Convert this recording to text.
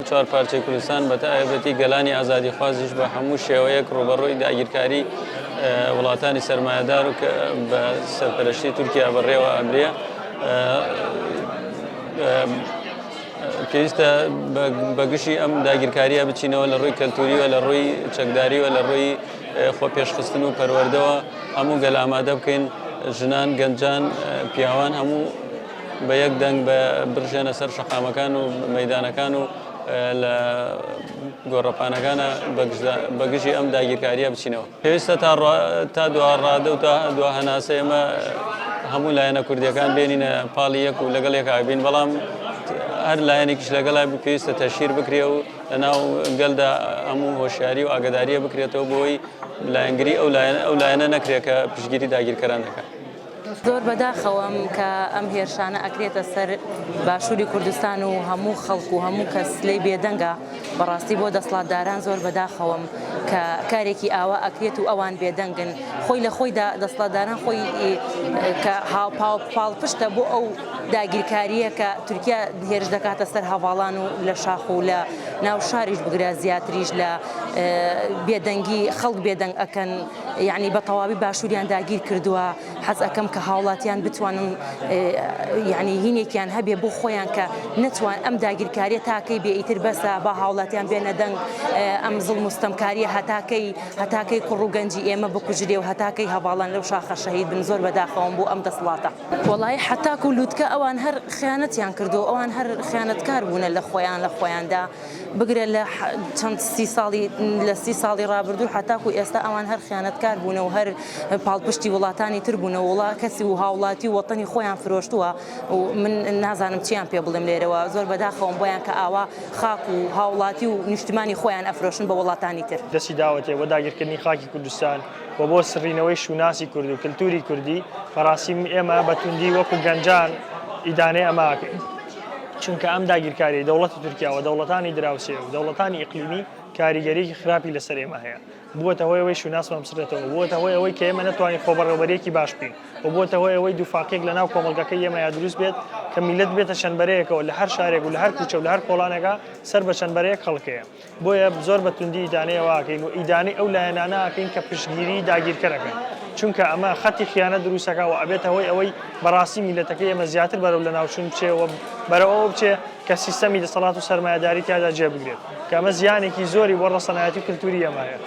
چوار پارچەی کوردستان بە تایبەتی گەلانی ئازادیخوازیش بە هەموو شێوەیەک ڕووبەڕووی داگیرکاری وڵاتانی سەرمایەدار و بە سەرپەرشتی تورکیا بەڕێوە ئەبرێ. پێویستە بەگشی ئەم داگیرکاریە بچینەوە لە ڕووی کەلتوریوە لە ڕووی چەکداریوە لە ڕووی خۆپێشخستن و پەروەردەوە هەموو گەل ئامادە بکەین ژنان گەنجان پیاوان هەموو بە یەک دەنگ بە بڕژێنە سەر شەقامەکان و مەدانەکان و لە گۆڕەپانەکانە بەگژی ئەم داگیرکاریە بچینەوە. پێویستە تا تا دوا ڕادە و تا دوا هەناسە ئێمە هەموو لایەنە کوردیەکان بێنینە پاڵی یەک و لەگەڵ یەکا بین بەڵام هەر لایەنێکیش لەگەڵا پێویستە تەشهیر بکرێ و لەناو گەلدا هەموو هۆشیاری و ئاگداریە بکرێتەوە بۆی لایەنگری ئەو لایەنە ئەو لایەنە نەکرێت کە پشتگیری داگیرکەران دەکات. زۆر بەداخەوەم کە ئەم هێرشانە ئەکرێتە سەر باشووری کوردستان و هەموو خەڵک و هەموو کەس لێی بێدەنگە، بەڕاستی بۆ دەسڵاتداران زۆر بەداخەوەم کە کارێکی ئاوا ئەکرێت و ئەوان بێدەنگن خۆی لە خۆیدا دەسڵاتداران خۆی کە پاڵپشتە بۆ ئەو داگیرکارییە کە تورکیا هێرش دەکاتە سەر هەڤاڵان و لە شاخ و لە ناو شاریش بگرە زیاتریش لە بێدەنگی خەڵک بێدەنگ ئەکەن یەعنی بە تەواوی باشووریان داگیر کردووە حەز ئەکەم کە هاوڵاتیان بتوانن یەعنی هینێکیان هەبێ بۆ خۆیان کە نەتوان ئەم داگیرکاریە تاکەی بێ ئیتر بەسە با هاوڵاتیان بێنە دەنگ ئەم زوڵم و ستەمکاریە هەتاکەی هەتاکەی کوڕ و گەنجی ئێمە بکوژرێ و هەتاکەی هەڤاڵان لەو شاخە شەهید بن زۆر بەداخەوەم بۆ ئەم دەسڵاتە. وەڵایی حەتاکو لوتکە ئەوان هەر خیانەتیان کردووە ئەوان هەر خیانەتکار بوونە لە خۆیان لە خۆیاندا بگرە لە چەند سی ساڵی لە سی ساڵی ڕابردوو حتاکو ئێستا ئەوان هەر خیانەتکار بوونە و هەر پاڵپشتی وڵاتانی تر بوونە وڵا کەسی و هاوڵاتی و وەتەنی خۆیان فرۆشتووە و من نازانم چیان پێ بڵێم لێرەوە زۆر بەداخەوەم بۆیان کە ئاوا خاک و هاوڵاتی و نیشتمانی خۆیان ئەفرۆشن بە وڵاتانی تر. دەستی داوەتێ بۆ داگیرکردنی خاکی کوردستان و بۆ سڕینەوەی شوناسی کورد و کلتوری کوردی، بەڕاستی ئێمە بە توندی وەکو گەنجان ئیدانەی ئەمە ئەکەین. چونکە ئەم داگیرکاریەی دەوڵەتی تورکیا و دەوڵەتانی دراوسێ و دەوڵەتانی ئیقلیمی کاریگەریەکی خراپی لەسەر ئێمە هەیە بووەتە هۆی ئەوەی شوناسمان بسڕێتەوە بووەتە هۆی ئەوەی کە ئێمە نەتوانین خۆبەڕێوەبەریەکی باش بکەین و بووەتە هۆی ئەوەی دووفاقیەک لەناو کۆمەڵگەکەی ئێمەیا دروست بێت کە میللەت بێتە چەند بەرەیەکەوە لە هەر شارێک و لە هەر کوچە و لە هەر کۆڵانێکا سەر بە چەند بەرەیەک خەڵک هەیە. بۆیە زۆر بە توندی ئیدانەی ئەوە ئەکەین و ئیدانەی ئەو لایەنانە ئەکەین کە پشتگیری داگیرکەر ئەکەن چونکە ئەمە خەتی خیانەت دروست ئەکا و ئەبێتە هۆی ئەوەی بەڕاستی میللەتەکەی ئێمە زیاتر بەرەو لەناوچوون بچێ و بەرەو ئەوە بچێ کە سیستەمی دەسەڵات و سەرمایەداری تیادا جێ بگرێت کە ئەمە زیانێکی زۆری بۆ ڕەسەنایەتی و کلتوری ئێمە هەیە.